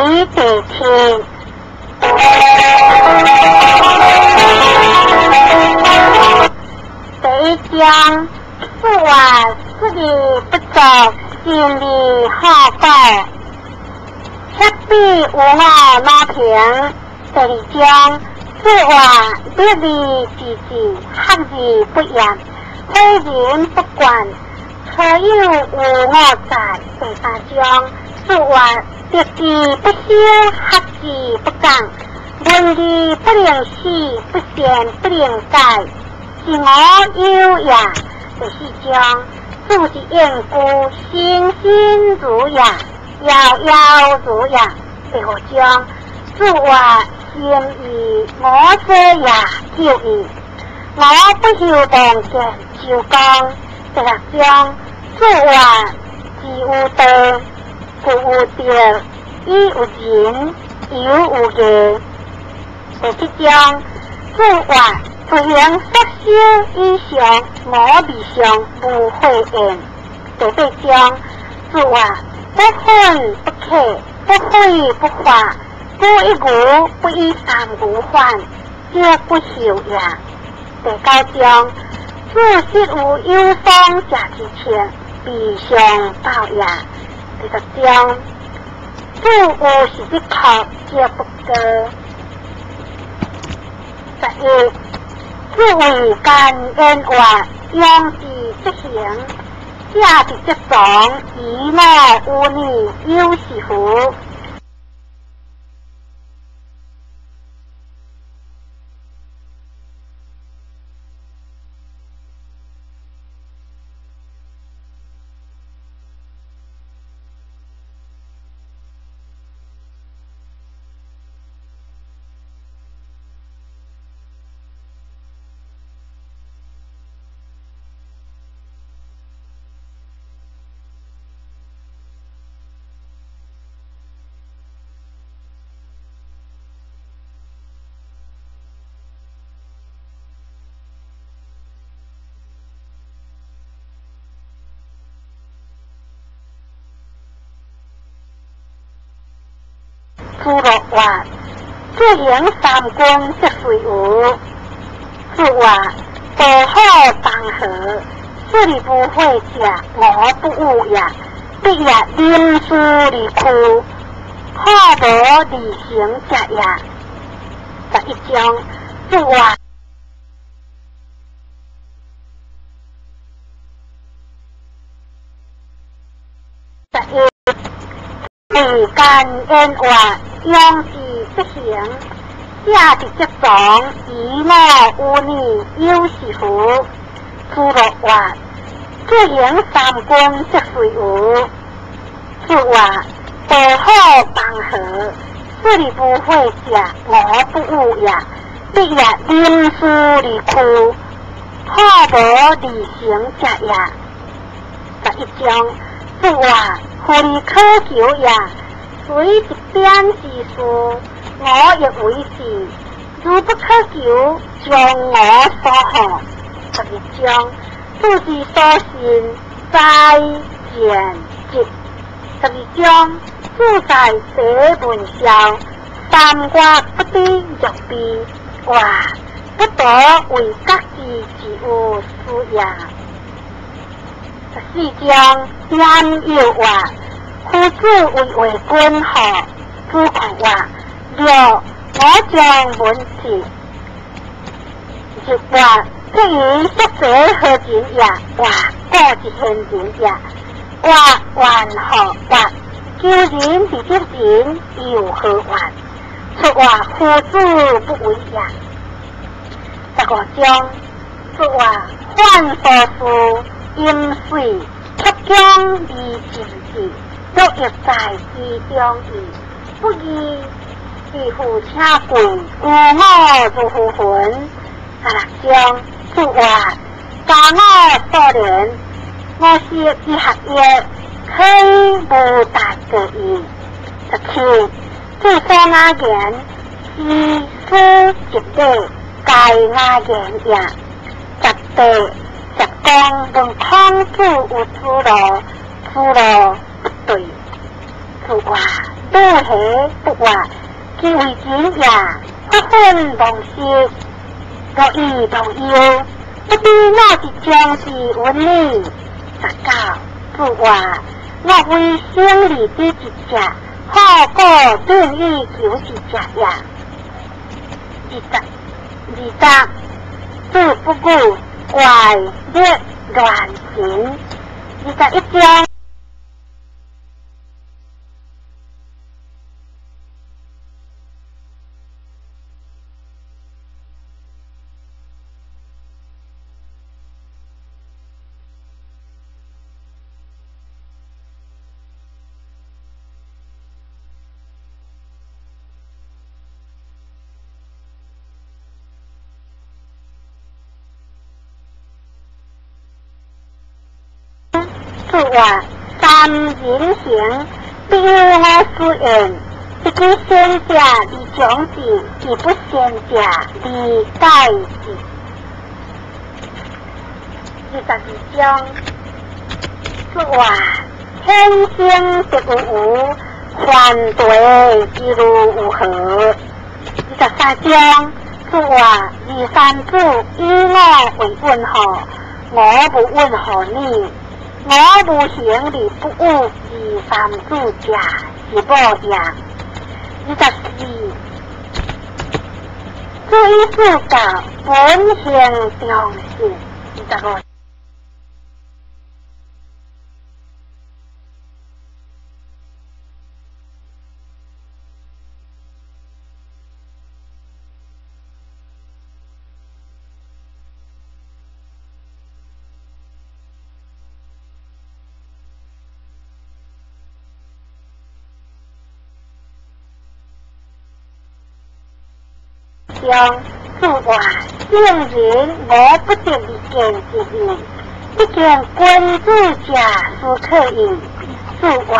為第七。第一章，子曰：出而不作，行而好古。赤壁有我老平。第二章，子曰：立而知之，学而不厌，诲人不倦，初有无我在。第三章，子曰：得之不修，学之不讲，闻而不能思，不善不能解，是我有也。第四章，子之应故，欣欣如也，夭夭如也。第五章，子曰：心以我者也，久矣。我不修望见周公。第六章，子曰：知有道，故有德，以有仁，犹有义。第七章，子曰：不行杀生以上，我未上无悔焉。第八章，子曰：不愤不启，不悔不发，不一语不以三语反，则不修也。第九章，子失有有丧者之情，必相报也。第十章，子有时之哭，则不歌。十一，子谓干焉曰：养之则行，食之则壮，以我无女，有是乎？子乐曰：自行三军则随无。子曰：道好当何？此而无悔者，我不恶也。必也临事而屈，可无而成者也。十一章，子曰：十一，为干焉曰：养之则行，食之则壮，以我无女，有是乎？子乐曰：自行三军则随无。子曰：道好当何？此而无悔者，我不恶也。必也临事而屈，可无而成者也。十一章，子曰：夫而可求也，随一边之事，我亦为之；如不可求，将我所好。十二章，子之所信，在见直。十二章，子在西门萧，三月不知若悲，哇，不得为各自之有事也。十四章，晏幼曰：夫子为为君何？子贡曰：六，我将闻之。日曰：这以叔者何人也？曰：古之贤人也。曰：万何曰？求人而得人，又何怨？出曰：夫子不为也。十五章，子曰：反所思，饮水，出疆而进之，若欲在其中矣。不义，而复请贵，故我如乎云？十六章，子曰：加我所怜，我昔之学业，可以无大过矣。十七，子所雅言，诗书集礼，皆雅言也。十八，十公问孔子有此路，此路不对。子曰：拄下不活，其為人也，不分忘失，若以忘憂，不知我是將之問你。19，主話：我為勝利之一者，好過頓以求之者也。20，主不顧怪力亂神。21章。主話：三人行，必有我師焉。不知先者而長智，而不先者而解智。22章，主話：天生得有無，凡地之如有何？23章，主話：二三子以我為問號，我無問號你。我無行而不有二三子者，是無也。24，主以四教本性中信。25。章，主話：聖人無不得而見之義，不見君子者斯可矣。主話：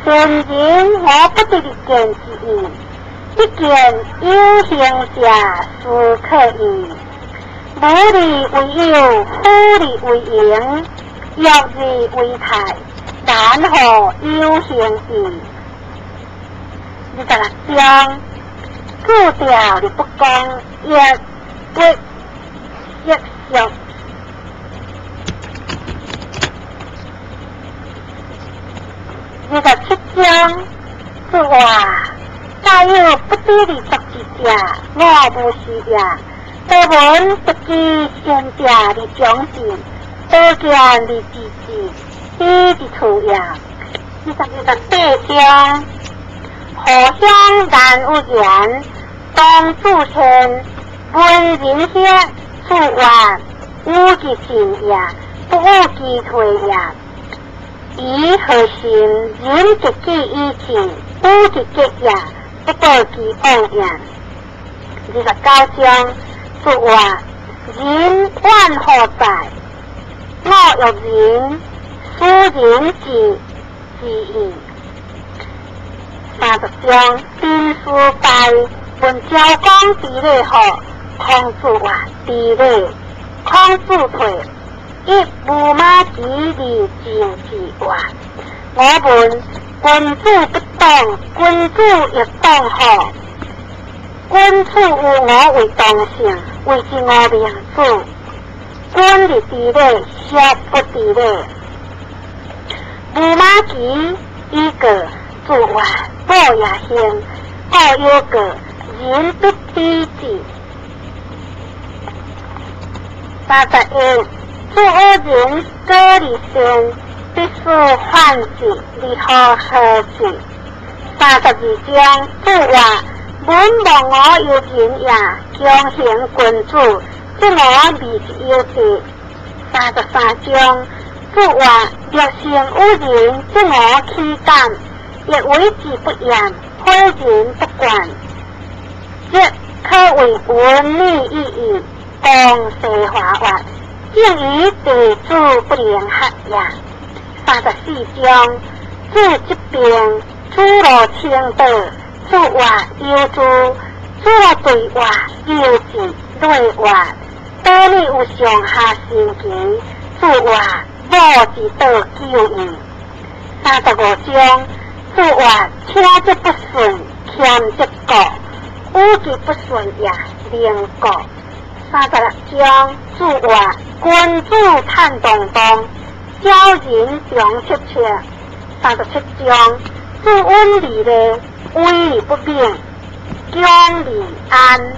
聖人無不得而見之義，不見有行者斯可矣。無利為有，虎利為盈，欲利為泰，難何有行矣。26章。注調而不講，亦不息俗。27章，主話：假有不知而作之者，我無是也。多聞不知先者而長智，多見而知之，彼之處也。28章，何鄉難有言，當主天，問人兄，主話：有其進也，不有其退也。以何心？人得其以進，不其結也，不得其往也。29章，主話：人怨何在？我欲仁，斯人之之矣。30章，兵书败，问昭公知礼何？孔子话：知礼。孔子退，以无马之而进之话。我问君子不党，君子亦党何？君子有我為同性，謂之我明子。君而知禮，俗不知禮。無馬騎以過，主話：報也行，故有過，人不知之。31，主惡人過而善，必須反之，而何何之？32章，主話：本無我有仁也，強行君子，則我未之有德。33章，主話：若成有仁，則我豈敢？亦為之不厭，诲人不倦，則可謂文理意義，公西華曰：正以地主不能合也。34章，主疾病，主路清道，主話有主，主路對話有智，內話道理有上下神奇，主話無之道久矣。35章，主注話車則不順，儉則固，與其不順也，寧過。36章注話君子坦蕩蕩，小人長戚戚。37章注穩而咧，威而不猛，強而安。